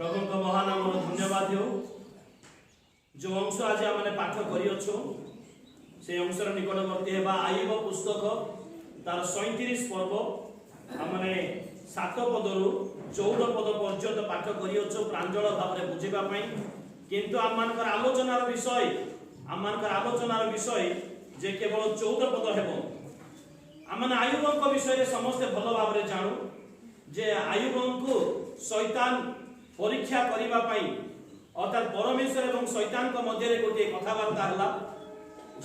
ପ୍ରଭୁଙ୍କ ମହାନାମର ଧନ୍ୟବାଦ ହେଉ। ଯେଉଁ ଅଂଶ ଆଜି ଆମେ ପାଠ କରିଅଛୁ, ସେଇ ଅଂଶର ନିକଟବର୍ତ୍ତୀ ହେବା। ଆୟୁବ ପୁସ୍ତକ ତାର 37 ପର୍ବ ଆମେ 7 ପଦରୁ 14 ପଦ ପର୍ଯ୍ୟନ୍ତ ପାଠ କରିଅଛୁ ପ୍ରାଞ୍ଜଳ ଭାବରେ ବୁଝିବା ପାଇଁ। କିନ୍ତୁ ଆମମାନଙ୍କର ଆଲୋଚନାର ବିଷୟ ଯେ କେବଳ 14 ପଦ ହେବ। ଆମମାନେ ଆୟୁବଙ୍କ ବିଷୟରେ ସମସ୍ତେ ଭଲ ଭାବରେ ଜାଣୁ ଯେ ଆୟୁବଙ୍କୁ ଶୈତାନ ପରୀକ୍ଷା କରିବା ପାଇଁ, ଅର୍ଥାତ୍ ପରମେଶ୍ୱର ଏବଂ ଶୈତାନଙ୍କ ମଧ୍ୟରେ ଗୋଟିଏ କଥାବାର୍ତ୍ତା ହେଲା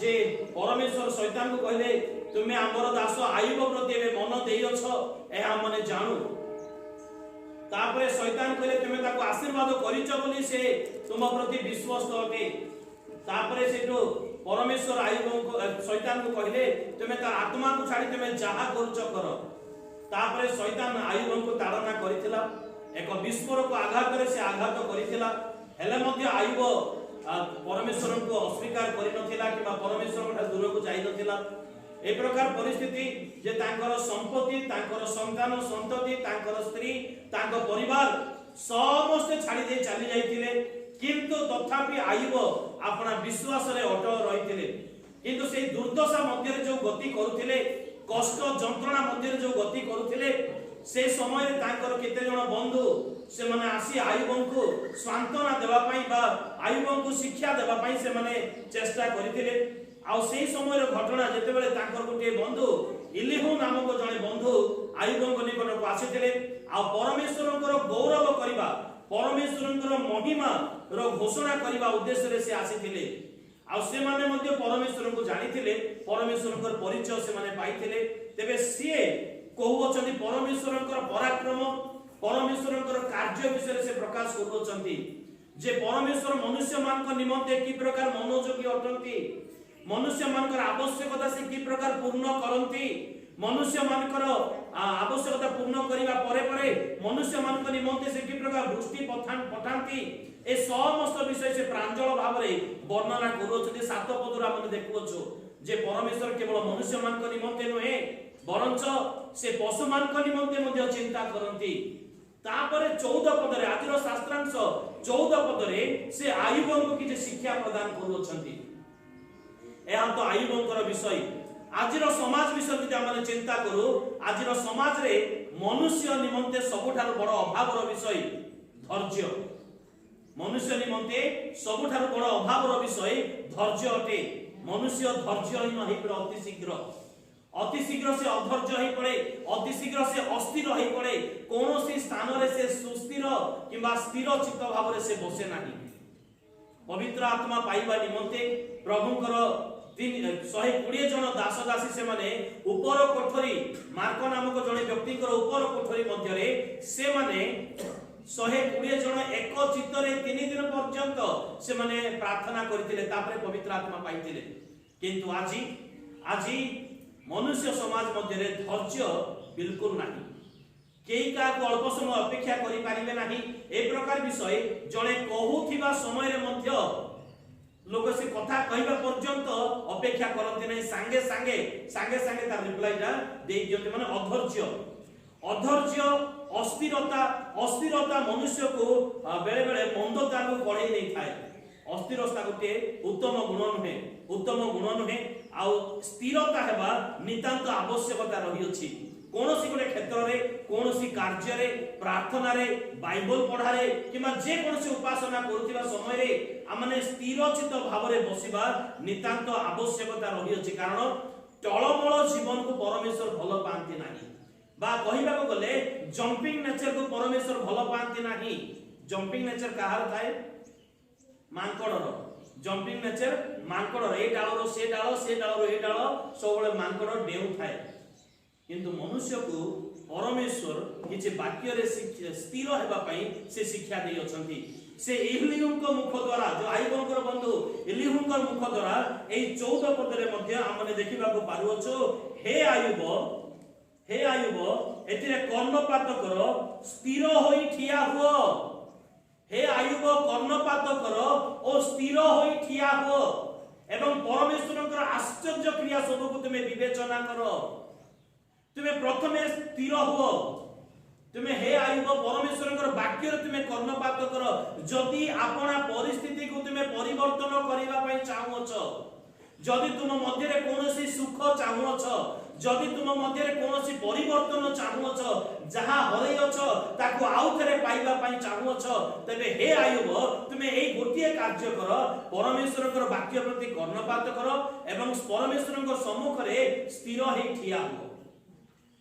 ଯେ ପରମେଶ୍ୱର ଶୈତାନକୁ କହିଲେ, "ତୁମେ ଆମର ଦାସ ଆୟୁବ ପ୍ରତି ଏବେ ମନ ଦେଇଅଛ, ଏହା ଆମମାନେ ଜାଣୁ।" ତାପରେ ଶୈତାନ କହିଲେ, "ତୁମେ ତାକୁ ଆଶୀର୍ବାଦ କରିଛ ବୋଲି ସେ ତୁମ ପ୍ରତି ବିଶ୍ୱସ୍ତ ଅଟେ।" ତାପରେ ସେଠୁ ପରମେଶ୍ୱର ଆୟୁବଙ୍କୁ, ଶୈତାନକୁ କହିଲେ, "ତୁମେ ତାର ଆତ୍ମାକୁ ଛାଡ଼ି ତୁମେ ଯାହା କରୁଛ କର।" ତାପରେ ଶୈତାନ ଆୟୁବଙ୍କୁ ତାଡ଼ନା କରିଥିଲା। ଏକ ବିସ୍ଫୋରକ ଆଘାତରେ ସେ ଆଘାତ କରିଥିଲା। ହେଲେ ମଧ୍ୟ ଆୟୁବ ପରମେଶ୍ୱରଙ୍କୁ ଅସ୍ୱୀକାର କରିନଥିଲା କିମ୍ବା ପରମେଶ୍ୱରଙ୍କ ଠାରୁ ଦୂରକୁ ଯାଇନଥିଲା। ଏ ପ୍ରକାର ପରିସ୍ଥିତି ଯେ ତାଙ୍କର ସମ୍ପତ୍ତି, ତାଙ୍କର ସନ୍ତାନ ସନ୍ତତି, ତାଙ୍କର ସ୍ତ୍ରୀ, ତାଙ୍କ ପରିବାର ସମସ୍ତେ ଛାଡ଼ି ଦେଇ ଚାଲି ଯାଇଥିଲେ। କିନ୍ତୁ ତଥାପି ଆୟୁବ ଆପଣା ବିଶ୍ୱାସରେ ଅଟଳ ରହିଥିଲେ। କିନ୍ତୁ ସେଇ ଦୁର୍ଦ୍ଦଶା ମଧ୍ୟରେ ଯୋଉ ଗତି କରୁଥିଲେ, କଷ୍ଟ ଯନ୍ତ୍ରଣା ମଧ୍ୟରେ ଯୋଉ ଗତି କରୁଥିଲେ, ସେ ସମୟରେ ତାଙ୍କର କେତେ ଜଣ ବନ୍ଧୁ ସେମାନେ ଆସି ଆୟୁବଙ୍କୁ ସାନ୍ତ୍ୱନା ଦେବା ପାଇଁ ବା ଆୟୁବଙ୍କୁ ଶିକ୍ଷା ଦେବା ପାଇଁ ସେମାନେ ଚେଷ୍ଟା କରିଥିଲେ। ଆଉ ସେଇ ସମୟର ଘଟଣା, ଯେତେବେଳେ ତାଙ୍କର ଗୋଟିଏ ବନ୍ଧୁ ଇଲିହୁ ନାମକ ଜଣେ ବନ୍ଧୁ ଆୟୁବଙ୍କ ନିକଟକୁ ଆସିଥିଲେ ଆଉ ପରମେଶ୍ୱରଙ୍କର ଗୌରବ କରିବା, ପରମେଶ୍ୱରଙ୍କର ମହିମାର ଘୋଷଣା କରିବା ଉଦ୍ଦେଶ୍ୟରେ ସେ ଆସିଥିଲେ। ଆଉ ସେମାନେ ମଧ୍ୟ ପରମେଶ୍ୱରଙ୍କୁ ଜାଣିଥିଲେ, ପରମେଶ୍ୱରଙ୍କର ପରିଚୟ ସେମାନେ ପାଇଥିଲେ। ତେବେ ସିଏ କହୁଅଛନ୍ତି, ପରମେଶ୍ୱରଙ୍କର ପରାକ୍ରମ, ପରମେଶ୍ୱରଙ୍କର କାର୍ଯ୍ୟ ବିଷୟରେ ସେ ପ୍ରକାଶ କରୁଅଛନ୍ତି ଯେ ପରମେଶ୍ୱର ମନୁଷ୍ୟମାନଙ୍କ ନିମନ୍ତେ କି ପ୍ରକାର ମନୋଯୋଗୀ ଅଟନ୍ତି, ମନୁଷ୍ୟମାନଙ୍କର ଆବଶ୍ୟକତା ସେ କି ପ୍ରକାର ପୂର୍ଣ୍ଣ କରନ୍ତି, ମନୁଷ୍ୟମାନଙ୍କର ଆବଶ୍ୟକତା ପୂର୍ଣ୍ଣ କରିବା ପରେ ପରେ ମନୁଷ୍ୟମାନଙ୍କ ନିମନ୍ତେ ସେ କି ପ୍ରକାର ବୃଷ୍ଟି ପଠାନ୍ତି। ଏ ସମସ୍ତ ବିଷୟ ସେ ପ୍ରାଞ୍ଜଳ ଭାବରେ ବର୍ଣ୍ଣନା କରୁଅଛନ୍ତି। 7 ପଦରୁ ଆମେ ଦେଖୁଅଛୁ ଯେ ପରମେଶ୍ୱର କେବଳ ମନୁଷ୍ୟମାନଙ୍କ ନିମନ୍ତେ ନୁହେଁ, ବରଞ୍ଚ ସେ ପଶୁମାନଙ୍କ ନିମନ୍ତେ ମଧ୍ୟ ଚିନ୍ତା କରନ୍ତି। ତାପରେ 14 ପଦରେ, ଆଜିର ଶାସ୍ତ୍ରାଂଶ 14 ପଦରେ ସେ ଆୟୁବଙ୍କୁ କିଛି ଶିକ୍ଷା ପ୍ରଦାନ କରୁଅଛନ୍ତି। ଏହା ତ ଆୟୁବଙ୍କର ବିଷୟ। ଆଜିର ସମାଜ ବିଷୟ ଯଦି ଆମେ ଚିନ୍ତା କରୁ, ଆଜିର ସମାଜରେ ମନୁଷ୍ୟ ନିମନ୍ତେ ସବୁଠାରୁ ବଡ ଅଭାବର ବିଷୟ ଧୈର୍ଯ୍ୟ। ମନୁଷ୍ୟ ନିମନ୍ତେ ସବୁଠାରୁ ବଡ ଅଭାବର ବିଷୟ ଧୈର୍ଯ୍ୟ ଅଟେ। ମନୁଷ୍ୟ ଧୈର୍ଯ୍ୟହୀନ ହେଇପଡ଼େ ଅତି ଶୀଘ୍ର। ଅତି ଶୀଘ୍ର ସେ ଅଧୈର୍ଯ୍ୟ ହେଇପଡ଼େ, ଅତି ଶୀଘ୍ର ସେ ଅସ୍ଥିର ହେଇପଡ଼େ। କୌଣସି ସ୍ଥାନରେ ସେ ସୁସ୍ଥିର କିମ୍ବା ସ୍ଥିର ଚିତ୍ତ ଭାବରେ ସେ ବସେ ନାହିଁ। ପବିତ୍ର ଆତ୍ମା ପାଇବା ନିମନ୍ତେ ପ୍ରଭୁଙ୍କର 120 ଜଣ ଦାସ ଦାସୀ ସେମାନେ ଉପର କୋଠରୀ, ମାର୍କ ନାମକ ଜଣେ ବ୍ୟକ୍ତିଙ୍କର ଉପର କୋଠରୀ ମଧ୍ୟରେ ସେମାନେ 120 ଜଣ ଏକ ଚିତ୍ତରେ 3 ଦିନ ପର୍ଯ୍ୟନ୍ତ ସେମାନେ ପ୍ରାର୍ଥନା କରିଥିଲେ। ତାପରେ ପବିତ୍ର ଆତ୍ମା ପାଇଥିଲେ। କିନ୍ତୁ ଆଜି ମନୁଷ୍ୟ ସମାଜ ମଧ୍ୟରେ ଧୈର୍ଯ୍ୟ ବିଲକୁଲ ନାହିଁ। କେହି କାହାକୁ ଅଳ୍ପ ସମୟ ଅପେକ୍ଷା କରିପାରିବେ ନାହିଁ। ଏ ପ୍ରକାର ବିଷୟ, ଜଣେ କହୁଥିବା ସମୟରେ ମଧ୍ୟ ଲୋକ ସେ କଥା କହିବା ପର୍ଯ୍ୟନ୍ତ ଅପେକ୍ଷା କରନ୍ତି ନାହିଁ। ସାଙ୍ଗେ ସାଙ୍ଗେ ସାଙ୍ଗେ ସାଙ୍ଗେ ତାର ରିପ୍ଲାଇଟା ଦେଇ ଦିଅନ୍ତି। ମାନେ ଅଧୈର୍ଯ୍ୟ, ଅଧୈର୍ଯ୍ୟ, ଅସ୍ଥିରତା। ଅସ୍ଥିରତା ମନୁଷ୍ୟକୁ ବେଳେ ବେଳେ ମନ୍ଦତାକୁ କଢେଇ ନେଇଥାଏ। ଅସ୍ଥିରତା ଗୋଟିଏ ଉତ୍ତମ ଗୁଣ ନୁହେଁ, ଉତ୍ତମ ଗୁଣ ନୁହେଁ। ଆଉ ସ୍ଥିରତା ହେବା ନିତାନ୍ତ ଆବଶ୍ୟକତା ରହିଅଛି। କୌଣସି ଗୋଟେ କ୍ଷେତ୍ରରେ, କୌଣସି କାର୍ଯ୍ୟରେ, ପ୍ରାର୍ଥନାରେ, ବାଇବଲ ପଢାରେ କିମ୍ବା ଯେକୌଣସି ଉପାସନା କରୁଥିବା ସମୟରେ ଆମମାନେ ସ୍ଥିରଚିତ ଭାବରେ ବସିବା ନିତାନ୍ତ ଆବଶ୍ୟକତା ରହିଅଛି। କାରଣ ଟଳମଳ ଜୀବନକୁ ପରମେଶ୍ୱର ଭଲ ପାଆନ୍ତି ନାହିଁ ବା କହିବାକୁ ଗଲେ ଜମ୍ପିଂ ନେଚରକୁ ପରମେଶ୍ୱର ଭଲ ପାଆନ୍ତି ନାହିଁ। ଜମ୍ପିଂ ନେଚର କାହାର ଥାଏ? ମାଙ୍କଡର। Jumping nature ମାଙ୍କଡର। ଏ ଡାଳରୁ ସେ ଡାଳ, ସେ ଡାଳରୁ ଏ ଡାଳ, ସବୁବେଳେ ମାଙ୍କଡ ଡେଉଁଥାଏ। କିନ୍ତୁ ମନୁଷ୍ୟକୁ ପରମେଶ୍ୱର କିଛି ବାକ୍ୟରେ ସ୍ଥିର ହେବା ପାଇଁ ସେ ଶିକ୍ଷା ଦେଇଅଛନ୍ତି। ସେ ଇଲିହୁଙ୍କ ମୁଖ ଦ୍ୱାରା, ଯୋଉ ଆୟୁବଙ୍କର ବନ୍ଧୁ ଇଲିହୁଙ୍କ ମୁଖ ଦ୍ୱାରା ଏଇ 14 ପଦରେ ମଧ୍ୟ ଆମେ ଦେଖିବାକୁ ପାରୁଅଛୁ, "ହେ ଆୟୁବ, ହେ ଆୟୁବ, ଏଥିରେ କର୍ଣ୍ଣପାତ କର, ସ୍ଥିର ହୋଇ ଠିଆ ହୁଅ। ହେ ଆୟୁବ, କର୍ଣ୍ଣପାତ କର ଓ ସ୍ଥିର ହୋଇ ଠିଆ ହୁଅ ଏବଂ ପରମେଶ୍ୱରଙ୍କର ଆଶ୍ଚର୍ଯ୍ୟ କ୍ରିୟା ସବୁକୁ ତୁମେ ବିବେଚନା କର।" ତୁମେ ପ୍ରଥମେ ସ୍ଥିର ହୁଅ। ତୁମେ ହେ ଆୟୁବ, ପରମେଶ୍ୱରଙ୍କର ବାକ୍ୟରେ ତୁମେ କର୍ଣ୍ଣପାତ କର। ଯଦି ଆପଣା ପରିସ୍ଥିତିକୁ ତୁମେ ପରିବର୍ତ୍ତନ କରିବା ପାଇଁ ଚାହୁଁଅଛ, ଯଦି ତୁମ ମଧ୍ୟରେ କୌଣସି ସୁଖ ଚାହୁଁଅଛ, ଯଦି ତୁମ ମଧ୍ୟରେ କୌଣସି ପରିବର୍ତ୍ତନ ଚାହୁଁଅଛ, ଯାହା ହରେଇଅଛ ତାକୁ ଆଉ ଥରେ ପାଇବା ପାଇଁ ଚାହୁଁଅଛ, ତେବେ ହେ ଆୟୁବ, ତୁମେ ଏଇ ଗୋଟିଏ କାର୍ଯ୍ୟ କର। ପରମେଶ୍ୱରଙ୍କର ବାକ୍ୟ ପ୍ରତି କର୍ଣ୍ଣପାତ କର ଏବଂ ପରମେଶ୍ୱରଙ୍କ ସମ୍ମୁଖରେ ସ୍ଥିର ହେଇ ଠିଆ ହୁଅ।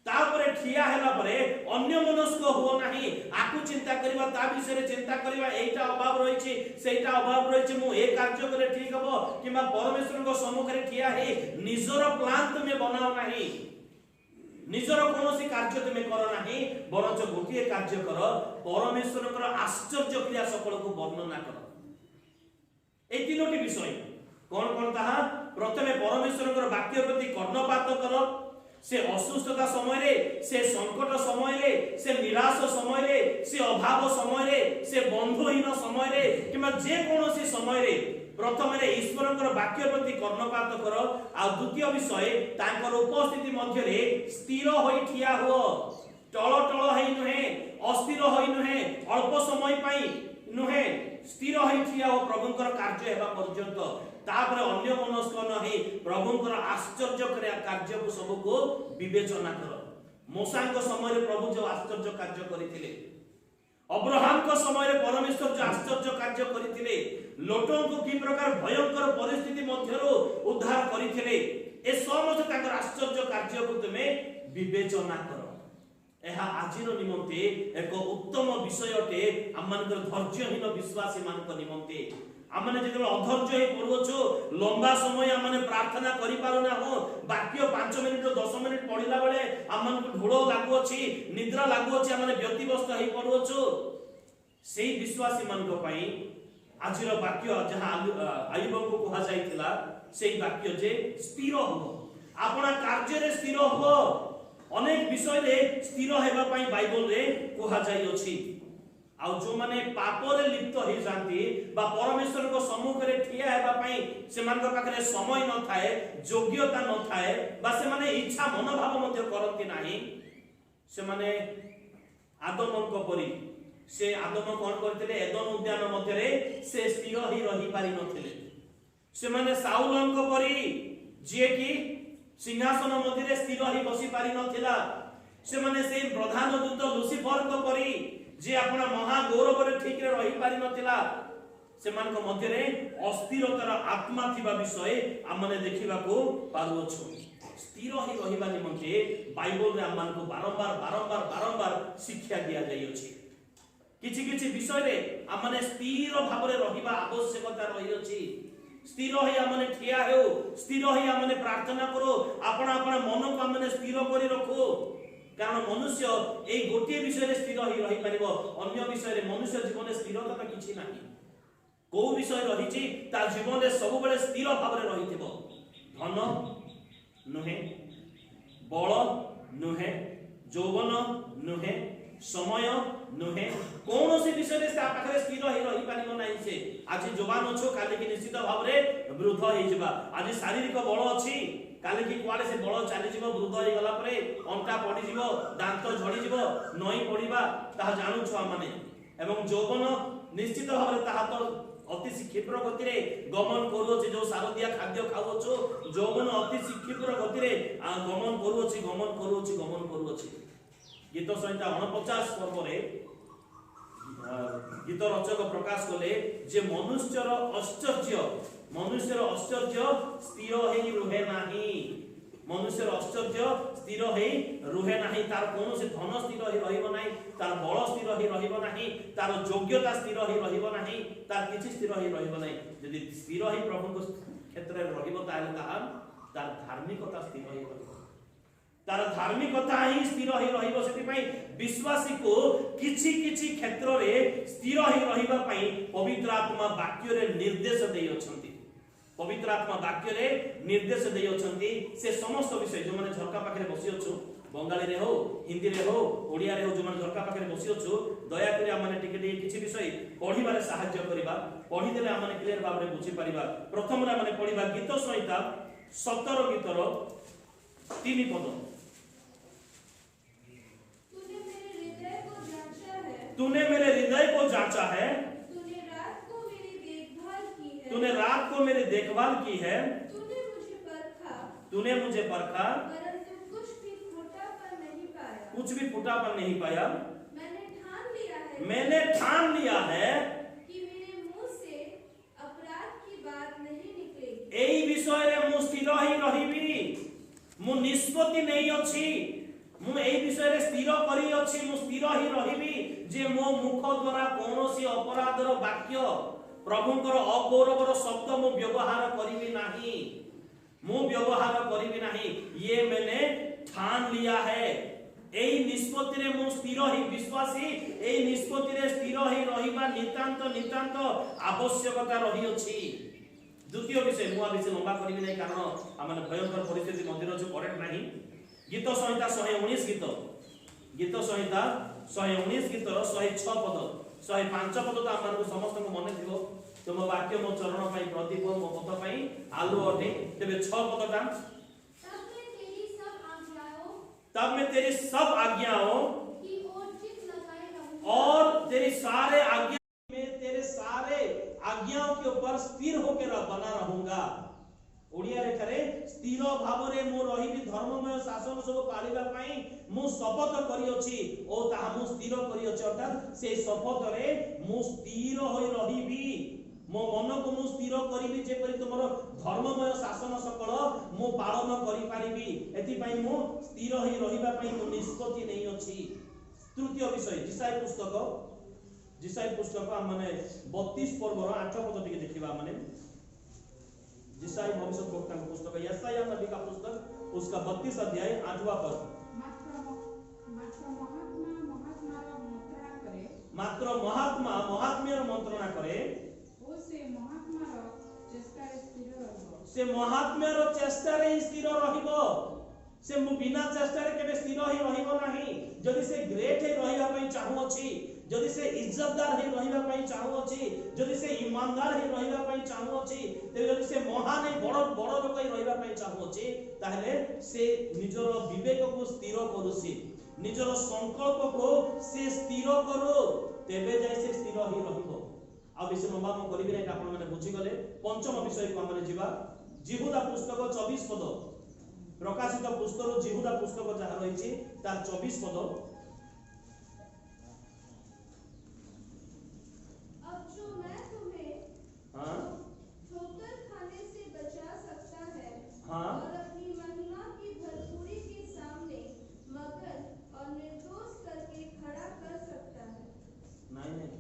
ତାପରେ ଠିଆ ହେଲା ପରେ ଅନ୍ୟ ମନସ୍କ ହୁଅ ନାହିଁ। ଆକୁ ଚିନ୍ତା କରିବା, ତା ବିଷୟରେ ଚିନ୍ତା କରିବା, ଏଇଟା ଅଭାବ ରହିଛି, ସେଇଟା ଅଭାବ ରହିଛି, ମୁଁ ଏ କାର୍ଯ୍ୟ କଲେ ଠିକ ହବ, କିମ୍ବା ପରମେଶ୍ୱରଙ୍କ ସମ୍ମୁଖରେ ଠିଆ ହେଇ ନିଜର ପ୍ଲାନ୍ ତୁମେ ବନାଅ ନାହିଁ, ନିଜର କୌଣସି କାର୍ଯ୍ୟ ତୁମେ କର ନାହିଁ, ବରଞ୍ଚ ଗୋଟିଏ କାର୍ଯ୍ୟ କର, ପରମେଶ୍ୱରଙ୍କର ଆଶ୍ଚର୍ଯ୍ୟ କ୍ରିୟା ସକଳକୁ ବର୍ଣ୍ଣନା କର। ଏଇ ତିନୋଟି ବିଷୟ କଣ କଣ ତାହା? ପ୍ରଥମେ ପରମେଶ୍ୱରଙ୍କର ବାକ୍ୟ ପ୍ରତି କର୍ଣ୍ଣପାତ କର। ସେ ଅସୁସ୍ଥତା ସମୟରେ, ସେ ସଙ୍କଟ ସମୟରେ, ସେ ନିରାଶ ସମୟରେ, ସେ ଅଭାବ ସମୟରେ, ସେ ବନ୍ଧୁହୀନ ସମୟରେ କିମ୍ବା ଯେକୌଣସି ସମୟରେ ପ୍ରଥମରେ ଈଶ୍ୱରଙ୍କର ବାକ୍ୟ ପ୍ରତି କର୍ଣ୍ଣପାତ କର। ଆଉ ଦ୍ୱିତୀୟ ବିଷୟ, ତାଙ୍କର ଉପସ୍ଥିତି ମଧ୍ୟରେ ସ୍ଥିର ହୋଇ ଠିଆ ହୁଅ। ଟଳ ଟଳ ହେଇ ନୁହେଁ, ଅସ୍ଥିର ହୋଇ ନୁହେଁ, ଅଳ୍ପ ସମୟ ପାଇଁ ନୁହେଁ, ସ୍ଥିର ହୋଇ ଠିଆ ହୁଅ ପ୍ରଭୁଙ୍କର କାର୍ଯ୍ୟ ହେବା ପର୍ଯ୍ୟନ୍ତ। ତାପରେ ଅନ୍ୟ ମନସ୍କ ନ ହେଇ ପ୍ରଭୁଙ୍କର ଆଶ୍ଚର୍ଯ୍ୟ କାର୍ଯ୍ୟକୁ ସବୁକୁ ବିବେଚନା କର। ମୋଶାଙ୍କ ସମୟରେ ପ୍ରଭୁ ଯୋଉ ଆଶ୍ଚର୍ଯ୍ୟ କାର୍ଯ୍ୟ କରିଥିଲେ, ଅବ୍ରହାମଙ୍କ ସମୟରେ ପରମେଶ୍ୱର ଯୋଉ ଆଶ୍ଚର୍ଯ୍ୟ କାର୍ଯ୍ୟ କରିଥିଲେ, ଲୋଟଙ୍କୁ କି ପ୍ରକାର ଭୟଙ୍କର ପରିସ୍ଥିତି ମଧ୍ୟରୁ ଉଦ୍ଧାର କରିଥିଲେ, ଏ ସମସ୍ତ ତାଙ୍କର ଆଶ୍ଚର୍ଯ୍ୟ କାର୍ଯ୍ୟକୁ ତୁମେ ବିବେଚନା କର। ଏହା ଆଜିର ନିମନ୍ତେ ଏକ ଉତ୍ତମ ବିଷୟ ଅଟେ, ଆମମାନଙ୍କର ଧୈର୍ଯ୍ୟହୀନ ବିଶ୍ୱାସୀ ମାନଙ୍କ ନିମନ୍ତେ। ଆମମାନେ ଯେତେବେଳେ ଅଧୈର୍ଯ୍ୟ ହେଇ ପଡୁଅଛୁ, ଲମ୍ବା ସମୟ ଆମମାନେ ପ୍ରାର୍ଥନା କରିପାରୁନାହୁଁ, ବାକ୍ୟ 5 ମିନିଟ 10 ମିନିଟ ପଢିଲା ବେଳେ ଆମମାନଙ୍କୁ ଢୋଳ ଲାଗୁଅଛି, ନିଦ୍ରା ଲାଗୁଅଛି, ଆମମାନେ ବ୍ୟତିବ୍ୟସ୍ତ ହେଇ ପଡୁଅଛୁ, ସେଇ ବିଶ୍ୱାସୀ ମାନଙ୍କ ପାଇଁ ଆଜିର ବାକ୍ୟ ଯାହା ଆୟୁବଙ୍କୁ କୁହାଯାଇଥିଲା, ସେଇ ବାକ୍ୟ ଯେ ସ୍ଥିର ହୁଅ, ଆପଣା କାର୍ଯ୍ୟରେ ସ୍ଥିର ହୁଅ। ଅନେକ ବିଷୟରେ ସ୍ଥିର ହେବା ପାଇଁ ବାଇବଲରେ କୁହାଯାଇଅଛି। ଆଉ ଯୋଉମାନେ ପାପରେ ଲିପ୍ତ ହେଇଯାନ୍ତି ବା ପରମେଶ୍ୱରଙ୍କ ସମ୍ମୁଖରେ ଠିଆ ହେବା ପାଇଁ ସେମାନଙ୍କ ପାଖରେ ସମୟ ନଥାଏ, ଯୋଗ୍ୟତା ନଥାଏ, ବା ସେମାନେ ଇଚ୍ଛା ମନୋଭାବ ମଧ୍ୟ କରନ୍ତି ନାହିଁ, ସେମାନେ ଆଦମଙ୍କ ପରି। ସେ ଆଦମ କଣ କରିଥିଲେ? ଏଦନ ଉଦ୍ୟାନ ମଧ୍ୟରେ ସେ ସ୍ଥିର ହେଇ ରହିପାରି ନଥିଲେ। ସେମାନେ ସାଉଲଙ୍କ ପରି, ଯିଏକି ସିଂହାସନ ମଧ୍ୟରେ ସ୍ଥିର ହେଇ ବସି ପାରିନଥିଲା। ସେମାନେ ସେଇ ପ୍ରଧାନ ଦୂତ ଲୁସିଫରଙ୍କ ପରି, ଯିଏ ଆପଣ ମହା ଗୌରବରେ ଠିକରେ ରହିପାରିନଥିଲା। ସେମାନଙ୍କ ମଧ୍ୟରେ ଅସ୍ଥିରତାର ଆତ୍ମା ଥିବା ବିଷୟ ଆମମାନେ ଦେଖିବାକୁ ପାରୁଅଛୁ। ସ୍ଥିର ହେଇ ରହିବା ନିମନ୍ତେ ବାଇବଲରେ ଆମମାନଙ୍କୁ ବାରମ୍ବାର ବାରମ୍ବାର ବାରମ୍ବାର ଶିକ୍ଷା ଦିଆଯାଇଅଛି। କିଛି କିଛି ବିଷୟରେ ଆମମାନେ ସ୍ଥିର ଭାବରେ ରହିବା ଆବଶ୍ୟକତା ରହିଅଛି। ସ୍ଥିର ହେଇ ଆମମାନେ ଠିଆ ହେଉ, ସ୍ଥିର ହେଇ ଆମମାନେ ପ୍ରାର୍ଥନା କରୁ, ଆପଣା ଆପଣା ମନକୁ ଆମମାନେ ସ୍ଥିର କରି ରଖୁ। କାରଣ ମନୁଷ୍ୟ ଏଇ ଗୋଟିଏ ବିଷୟରେ ସ୍ଥିର ହେଇ ରହିପାରିବ, ଅନ୍ୟ ବିଷୟରେ ମନୁଷ୍ୟ ଜୀବନରେ ସ୍ଥିରତା ତ କିଛି ନାହିଁ। କୋଉ ବିଷୟ ରହିଛି ତା ଜୀବନରେ ସବୁବେଳେ ସ୍ଥିର ଭାବରେ ରହିଥିବ? ଧନ ନୁହେଁ, ବଳ ନୁହେଁ, ଯୌବନ ନୁହେଁ, ସମୟ ନୁହେଁ, କୌଣସି ବିଷୟରେ ତା ପାଖରେ ସ୍ଥିର ହେଇ ରହିପାରିବ ନାହିଁ। ସେ ଆଜି ଯବାନ ଅଛୁ, କାଲିକି ନିଶ୍ଚିତ ଭାବରେ ବୃଦ୍ଧ ହେଇଯିବା। ଆଜି ଶାରୀରିକ ବଳ ଅଛି, କାଲିକି କୁଆଡେ ସେ ବଳ ଚାଲିଯିବ। ବୃଦ୍ଧ ହେଇଗଲା ପରେ ଅଣ୍ଟା ପଡିଯିବ, ଦାନ୍ତ ଝଡିଯିବ, ନଇଁ ପଡିବା, ତାହା ଜାଣୁଛୁ ଆମମାନେ। ଏବଂ ଯୌବନ ନିଶ୍ଚିତ ଭାବରେ ତାହା ତ ଅତି କ୍ଷିପ୍ର ଗତିରେ ଗମନ କରୁଅଛି। ଯୋଉ ସାରଦିଆ ଖାଦ୍ୟ ଖାଉଅଛୁ, ଯୌବନ ଅତି କ୍ଷିପ୍ର ଗତିରେ ଗମନ କରୁଅଛି, ଗମନ କରୁଅଛି, ଗମନ କରୁଅଛି। ଗୀତ ସଂହିତା 49 ପର୍ବରେ ଗୀତ ରଚକ ପ୍ରକାଶ କଲେ ଯେ ମନୁଷ୍ୟର ଆଶ୍ଚର୍ଯ୍ୟ ସ୍ଥିର ହେଇ ରୁହେ ନାହିଁ। ମନୁଷ୍ୟର ଆଶ୍ଚର୍ଯ୍ୟ ସ୍ଥିର ହେଇ ରୁହେ ନାହିଁ। ତାର କୌଣସି ଧନ ସ୍ଥିର ହେଇ ରହିବ ନାହିଁ, ତାର ବଳ ସ୍ଥିର ହେଇ ରହିବ ନାହିଁ, ତାର ଯୋଗ୍ୟତା ସ୍ଥିର ହେଇ ରହିବ ନାହିଁ, ତାର କିଛି ସ୍ଥିର ହେଇ ରହିବ ନାହିଁ। ଯଦି ସ୍ଥିର ହେଇ ପ୍ରଭୁଙ୍କ କ୍ଷେତ୍ରରେ ରହିବ, ତାହେଲେ ତାହା ତାର ଧାର୍ମିକତା ସ୍ଥିର ହେଇ ରହିବ, ତାର ଧାର୍ମିକତା ହିଁ ସ୍ଥିର ହେଇ ରହିବ। ସେଥିପାଇଁ ବିଶ୍ୱାସୀକୁ କିଛି କିଛି କ୍ଷେତ୍ରରେ ସ୍ଥିର ହେଇ ରହିବା ପାଇଁ ପବିତ୍ର ଆତ୍ମା ବାକ୍ୟରେ ନିର୍ଦ୍ଦେଶ ଦେଇଅଛନ୍ତି। ପବିତ୍ର ଆତ୍ମା ବାକ୍ୟରେ ନିର୍ଦ୍ଦେଶ ଦେଇଅଛନ୍ତି। ସେ ସମସ୍ତ ବିଷୟ ଯୋଉମାନେ ଝରକା ପାଖରେ ବସି ଅଛୁ, ବଙ୍ଗାଳୀରେ ହଉ, ହିନ୍ଦୀରେ ହଉ, ଓଡ଼ିଆରେ ହଉ, ଯୋଉମାନେ ଝରକା ପାଖରେ ବସି ଅଛୁ, ଦୟାକରି ଆମମାନେ ଟିକେ ଟିକେ କିଛି ବିଷୟ ପଢିବାରେ ସାହାଯ୍ୟ କରିବା। ପଢିଦେଲେ ଆମମାନେ କ୍ଲିୟର ଭାବରେ ବୁଝିପାରିବା। ପ୍ରଥମରେ ଆମମାନେ ପଢିବା ଗୀତ ସଂହିତା 17 ଗୀତର 3 ପଦ। तूने मेरे हृदय तूने मेरे हृदय को जांचा है। तूने रात को मेरी देखभाल की है। तूने रात को मेरी देखभाल की है। तूने मुझे परखा। तूने मुझे परखा, परंतु कुछ भी फूटापन नहीं पाया। कुछ भी फूटापन नहीं पाया। मैंने ठान लिया है। मैंने ठान लिया है कि मेरे मुंह से अपराध की बात नहीं निकलेगी। ଏଇ ବିଷୟରେ ମୁଁ ସ୍ଥିର ହେଇ ରହିବି। ମୁଁ ନିଷ୍ପତ୍ତି ନେଇଅଛି, ମୁଁ ଏଇ ବିଷୟରେ ସ୍ଥିର କରିଅଛି, ମୁଁ ସ୍ଥିର ହିଁ ରହିବି ଯେ ମୋ ମୁଖ ଦ୍ୱାରା କୌଣସି ଅପରାଧର ବାକ୍ୟ, ପ୍ରଭୁଙ୍କର ଅଗୌରବର ଶବ୍ଦ ମୁଁ ବ୍ୟବହାର କରିବି ନାହିଁ, ମୁଁ ବ୍ୟବହାର କରିବି ନାହିଁ। ये मैंने ठान लिया है। ଏଇ ନିଷ୍ପତ୍ତିରେ ମୁଁ ସ୍ଥିର ହେଇ, ବିଶ୍ୱାସୀ ଏଇ ନିଷ୍ପତ୍ତିରେ ସ୍ଥିର ହେଇ ରହିବା ନିତାନ୍ତ ନିତାନ୍ତ ଆବଶ୍ୟକତା ରହିଅଛି। ଦ୍ୱିତୀୟ ବିଷୟ, ମୁଁ ଆଉ ବେଶୀ ଲମ୍ବା କରିବି ନାହିଁ, କାରଣ ଆମେ ଭୟଙ୍କର ପରିସ୍ଥିତି ମଧ୍ୟରେ ଅଛୁ, କରେଣ୍ଟ ନାହିଁ। ଗୀତ ସଂହିତା 119 ଗୀତ, ଗୀତ ସଂହିତା 119 ଗୀତର 106 ପଦ, 105 ପଦ ତ ଆମମାନଙ୍କୁ ସମସ୍ତଙ୍କୁ ମନେ ଥିବ। ତୁମ ବାକ୍ୟ ମୋ ଚରଣ ପାଇଁ ପ୍ରଦୀପ, ମୋ ପଥ ପାଇଁ ଆଲୁଅ ଅଟେ। ତେବେ 6 ପଦଟା, तब मैं तेरी सब आज्ञाओं तब मैं तेरी सब आज्ञाओं की ओर चित्त लगाए रहूंगा और तेरी सारे आज्ञा में तेरे सारे आज्ञाओं के ऊपर स्थिर होकर बना रहूंगा। ଓଡ଼ିଆରେ ଏଠାରେ ସ୍ଥିର ଭାବରେ ମୁଁ ରହିବି, ଧର୍ମମୟ ଶାସନ ସବୁ ପାଳିବା ପାଇଁ ମୁଁ ଶପଥ କରିଅଛି ଓ ତାହା ମୁଁ ସ୍ଥିର କରିଅଛି। ଅର୍ଥାତ୍ ସେଇ ଶପଥରେ ମୁଁ ସ୍ଥିର ହୋଇ ରହିବି। ମୋ ମନକୁ ମୁଁ ସ୍ଥିର କରିବି ଯେପରି ତୁମର ଧର୍ମମୟ ଶାସନ ସକଳ ମୁଁ ପାଳନ କରିପାରିବି। ଏଥିପାଇଁ ମୁଁ ସ୍ଥିର ହୋଇ ରହିବା ପାଇଁ ମୁଁ ନିଷ୍ପତ୍ତି ନେଇଅଛି। ତୃତୀୟ ବିଷୟ, ଯିଶାଇୟ ପୁସ୍ତକ, ଯିଶାଇୟ ପୁସ୍ତକ ଆମମାନେ 32 ପର୍ବର 8 ପଦ ଟିକେ ଦେଖିବା। ମାନେ ଯିଶାଇୟ ଭବିଷ୍ୟତ ବକ୍ତାଙ୍କ ପୁସ୍ତକ, यशायाह नबी का पुस्तक, उसका 32 अध्याय 8वां पद। ମାତ୍ର ମାତ୍ର ମହାତ୍ମା ମହାତ୍ମାର ମନ୍ତ୍ରଣା କରେ ମାତ୍ର ମହାତ୍ମା ମହାତ୍ମ୍ୟର ମନ୍ତ୍ରଣା କରେ ଓ ସେ ମହାତ୍ମାର ଚେଷ୍ଟାରେ ସ୍ଥିର ରହିବ। ସେ ମହାତ୍ମ୍ୟର ଚେଷ୍ଟାରେ ହିଁ ସ୍ଥିର ରହିବ। ସେ ମୁଁ ବିନା ଚେଷ୍ଟାରେ କେବେ ସ୍ଥିର ହେଇ ରହିବ ନାହିଁ। ଯଦି ସେ ଗ୍ରେଟ୍ ହେଇ ରହିବା ପାଇଁ ଚାହୁଁଅଛି, ଯଦି ସେ ଇଜ୍ଜତଦାର ହେଇ ରହିବା ପାଇଁ ଚାହୁଁଅଛି, ଯଦି ସେ ଇମାନଦାର ହେଇ ରହିବା ପାଇଁ ଚାହୁଁଅଛି, ତେବେ ଯଦି ସେ ମହାନ ହେଇ ବଡ଼ ବଡ଼ ଲୋକ ହେଇ ରହିବା ପାଇଁ ଚାହୁଁଅଛି, ତାହେଲେ ସେ ନିଜର ବିବେକକୁ ସ୍ଥିର କରୁଛି, ନିଜର ସଂକଳ୍ପକୁ ସେ ସ୍ଥିର କରୁ, ତେବେ ଯାଇ ସେ ସ୍ଥିର ହେଇ ରହିବ। ଆଉ ବେଶୀ ଲମ୍ବା ମୁଁ କରିବି ନାହିଁ, ଆପଣମାନେ ବୁଝିଗଲେ। ପଞ୍ଚମ ବିଷୟକୁ ଆମେ ଯିବା। ଯିହୁଦା ପୁସ୍ତକ 24 ପଦ, ପ୍ରକାଶିତ ପୁସ୍ତକରୁ ଯିହୁଦା ପୁସ୍ତକ ଯାହା ରହିଛି ତାର 24 ପଦ। अब जो मैं तुम्हें हाँ ठोकर खाने से बचा सकता है और अपनी महिमा की भरपूरी के सामने मगन और निर्दोष करके खड़ा कर सकता है। ନାଇଁ ନାଇଁ।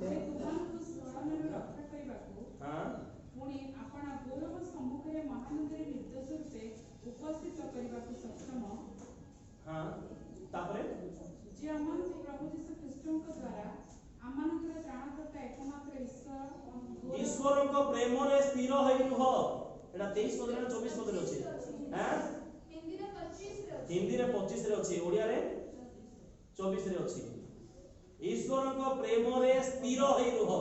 ସେ ତୁମ୍ଭମାନଙ୍କୁ ସ୍ଖଳନରୁ ରକ୍ଷା କରିବାକୁ ପୁଣି ଆପଣା ଗୌରବ ସମ୍ମୁଖରେ ମହାନନ୍ଦରେ ନିର୍ଦ୍ଦୋଷ ରୂପେ ଉପସ୍ଥିତ କରିବାକୁ ସକ୍ଷମ, ହଁ, ତାପରେ ଯେ ଆମମାନଙ୍କୁ ପ୍ରଭୁ ଯୀଶୁ ଖ୍ରୀଷ୍ଟଙ୍କ ଦ୍ୱାରା ଆମମାନଙ୍କର ତ୍ରାଣକର୍ତ୍ତା ଏକମାତ୍ର ଈଶ୍ୱର ଈଶ୍ୱରଙ୍କ ପ୍ରେମରେ ସ୍ଥିର ହୋଇ ରୁହ। ଏଟା 23 ପଦରେ ନା 24 ପଦରେ ଅଛି? ଆଁ? ହିନ୍ଦୀରେ 25ରେ ଅଛି। ହିନ୍ଦୀରେ 25ରେ ଅଛି, ଓଡ଼ିଆରେ 24ରେ ଅଛି। ଈଶ୍ୱରଙ୍କ ପ୍ରେମରେ ସ୍ଥିର ହୋଇ ରୁହ।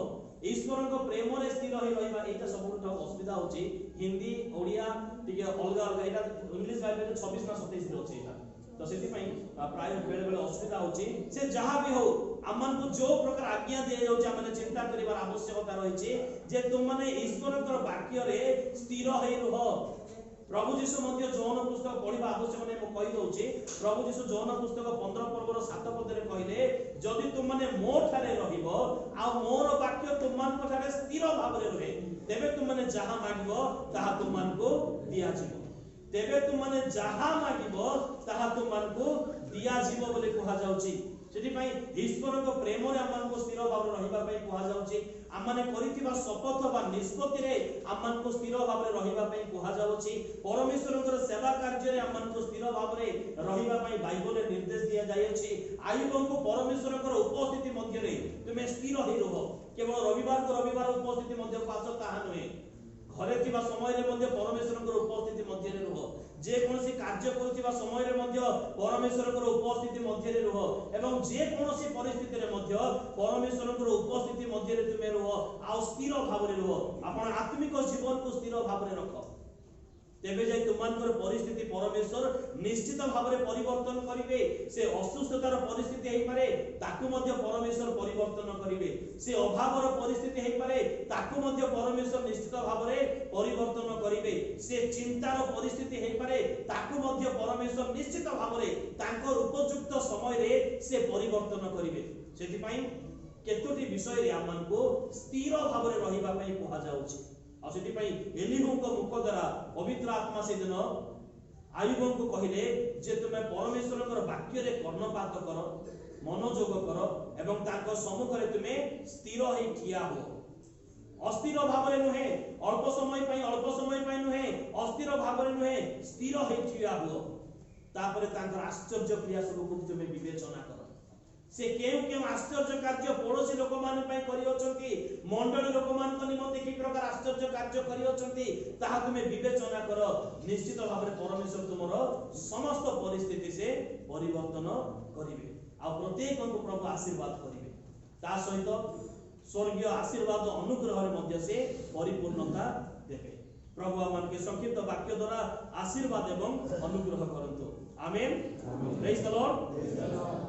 ଈଶ୍ୱରଙ୍କ ପ୍ରେମରେ ସ୍ଥିର ହୋଇ ରହିବା, ଏଇଟା ସବୁଠୁ ଅସୁବିଧା ହଉଛି। ହିନ୍ଦୀ ଓଡ଼ିଆ ଟିକେ ଅଲଗା ଅଲଗା। ଏଇଟା ଇଂଲିଶ ବାଇବେଲରେ 26 ନା 27ରେ ଅଛି ଏଇଟା, ତ ସେଥିପାଇଁ ପ୍ରାୟ ବେଳେ ବେଳେ ଅସୁବିଧା ହଉଛି। ସେ ଯାହା ବି ହଉ, ଆମମାନଙ୍କୁ ଯୋଉ ପ୍ରକାର ଆଜ୍ଞା ଦିଆଯାଉଛି, ଆମେ ଚିନ୍ତା କରିବାର ଆବଶ୍ୟକତା ରହିଛି ଯେ ତୁମମାନେ ଈଶ୍ୱରଙ୍କର ବାକ୍ୟରେ ସ୍ଥିର ହୋଇ ରୁହ। ପ୍ରଭୁ ଯୀଶୁ ମଧ୍ୟ ଯୋହନ ପୁସ୍ତକ ପଢିବା ଆବଶ୍ୟକ ନାହିଁ, ମୁଁ କହିଦଉଛି। ପ୍ରଭୁ ଯୀଶୁ ଯୋହନ ପୁସ୍ତକ 15 ପର୍ବର 7 ପଦରେ କହିଲେ, ଯଦି ତୁମମାନେ ମୋ ଠାରେ ରହିବ ଆଉ ମୋର ବାକ୍ୟ ତୁମମାନଙ୍କ ଠାରେ ସ୍ଥିର ଭାବରେ ରୁହେ, ତେବେ ତୁମମାନେ ଯାହା ମାଗିବ ତାହା ତୁମମାନଙ୍କୁ ଦିଆଯିବ। ତେବେ ତୁମମାନେ ଯାହା ମାଗିବ ତାହା ତୁମମାନଙ୍କୁ ଦିଆଯିବ ବୋଲି କୁହାଯାଉଛି। ସେଥିପାଇଁ ଈଶ୍ୱରଙ୍କ ପ୍ରେମରେ ଆମମାନଙ୍କୁ ସ୍ଥିର ଭାବରେ ରହିବା ପାଇଁ କୁହାଯାଉଛି। ଆମମାନେ କରିଥିବା ଶପଥ ବା ନିଷ୍ପତ୍ତିରେ ଆମମାନଙ୍କୁ ସ୍ଥିର ଭାବରେ ରହିବା ପାଇଁ କୁହାଯାଉଛି। ପରମେଶ୍ୱରଙ୍କର ସେବା କାର୍ଯ୍ୟରେ ଆମମାନଙ୍କୁ ସ୍ଥିର ଭାବରେ ରହିବା ପାଇଁ ବାଇବଲରେ ନିର୍ଦ୍ଦେଶ ଦିଆଯାଇଅଛି। ଆୟୁବଙ୍କୁ ପରମେଶ୍ୱରଙ୍କର ଉପସ୍ଥିତି ମଧ୍ୟରେ ତୁମେ ସ୍ଥିର ହେଇ ରୁହ। କେବଳ ରବିବାରକୁ ରବିବାର ଉପସ୍ଥିତି ମଧ୍ୟକୁ ଆସ ତାହା ନୁହେଁ, ଘରେ ଥିବା ସମୟରେ ମଧ୍ୟ ପରମେଶ୍ୱରଙ୍କର ଉପସ୍ଥିତି ମଧ୍ୟରେ ରୁହ। ଯେକୌଣସି କାର୍ଯ୍ୟ କରୁଥିବା ସମୟରେ ମଧ୍ୟ ପରମେଶ୍ୱରଙ୍କର ଉପସ୍ଥିତି ମଧ୍ୟରେ ରୁହ ଏବଂ ଯେକୌଣସି ପରିସ୍ଥିତିରେ ମଧ୍ୟ ପରମେଶ୍ୱରଙ୍କର ଉପସ୍ଥିତି ମଧ୍ୟରେ ତୁମେ ରୁହ ଆଉ ସ୍ଥିର ଭାବରେ ରୁହ। ଆପଣ ଆତ୍ମିକ ଜୀବନକୁ ସ୍ଥିର ଭାବରେ ରଖ। ତେବେ ଯାଇ ତୁମମାନଙ୍କର ପରିସ୍ଥିତି ପରମେଶ୍ୱର ନିଶ୍ଚିତ ଭାବରେ ପରିବର୍ତ୍ତନ କରିବେ। ସେ ଅସୁସ୍ଥତାର ପରିସ୍ଥିତି ହେଇପାରେ, ତାକୁ ମଧ୍ୟ ପରମେଶ୍ୱର ପରିବର୍ତ୍ତନ କରିବେ। ସେ ଅଭାବର ପରିସ୍ଥିତି ହେଇପାରେ, ତାକୁ ମଧ୍ୟ ପରମେଶ୍ୱର ନିଶ୍ଚିତ ଭାବରେ ପରିବର୍ତ୍ତନ କରିବେ। ସେ ଚିନ୍ତାର ପରିସ୍ଥିତି ହେଇପାରେ, ତାକୁ ମଧ୍ୟ ପରମେଶ୍ୱର ନିଶ୍ଚିତ ଭାବରେ ତାଙ୍କର ଉପଯୁକ୍ତ ସମୟରେ ସେ ପରିବର୍ତ୍ତନ କରିବେ। ସେଥିପାଇଁ କେତୋଟି ବିଷୟରେ ଆମମାନଙ୍କୁ ସ୍ଥିର ଭାବରେ ରହିବା ପାଇଁ କୁହାଯାଉଛି। ଆଉ ସେଥିପାଇଁ ଏଲିହୁଙ୍କ ମୁଖ ଦ୍ୱାରା ପବିତ୍ର ଆତ୍ମା ସେଦିନ ଆୟୁବଙ୍କୁ କହିଲେ ଯେ ତୁମେ ପରମେଶ୍ୱରଙ୍କର ବାକ୍ୟରେ କର୍ଣ୍ଣପାତ କର, ମନୋଯୋଗ କର ଏବଂ ତାଙ୍କ ସମ୍ମୁଖରେ ତୁମେ ସ୍ଥିର ହେଇ ଠିଆ ହୁଅ। ଅସ୍ଥିର ଭାବରେ ନୁହେଁ, ଅଳ୍ପ ସମୟ ପାଇଁ, ଅଳ୍ପ ସମୟ ପାଇଁ ନୁହେଁ, ଅସ୍ଥିର ଭାବରେ ନୁହେଁ, ସ୍ଥିର ହେଇ ଠିଆ ହୁଅ। ତାପରେ ତାଙ୍କର ଆଶ୍ଚର୍ଯ୍ୟ କ୍ରିୟା ସବୁକୁ ତୁମେ ବିବେଚନା କର। ସେ କେଉଁ କେଉଁ ଆଶ୍ଚର୍ଯ୍ୟ କାର୍ଯ୍ୟ ପଡ଼ୋଶୀ ଲୋକମାନଙ୍କ ପାଇଁ କରିଅଛନ୍ତି, ମଣ୍ଡଳୀ ଲୋକମାନଙ୍କ ନିମନ୍ତେ କି ପ୍ରକାର ଆଶ୍ଚର୍ଯ୍ୟ କାର୍ଯ୍ୟ କରିଅଛନ୍ତି, ତାହା ତୁମେ ବିବେଚନା କର। ନିଶ୍ଚିତ ଭାବରେ ପରମେଶ୍ୱର ତୁମର ସମସ୍ତ ପରିସ୍ଥିତି ସେ ପରିବର୍ତ୍ତନ କରିବେ ଆଉ ପ୍ରତ୍ୟେକଙ୍କୁ ପ୍ରଭୁ ଆଶୀର୍ବାଦ କରିବେ। ତା ସହିତ ସ୍ୱର୍ଗୀୟ ଆଶୀର୍ବାଦ ଅନୁଗ୍ରହରେ ମଧ୍ୟ ସେ ପରିପୂର୍ଣ୍ଣତା ଦେବେ। ପ୍ରଭୁ ଆମମାନଙ୍କୁ ସଂକ୍ଷିପ୍ତ ବାକ୍ୟ ଦ୍ୱାରା ଆଶୀର୍ବାଦ ଏବଂ ଅନୁଗ୍ରହ କରନ୍ତୁ। ଆମେନ୍। Praise the Lord.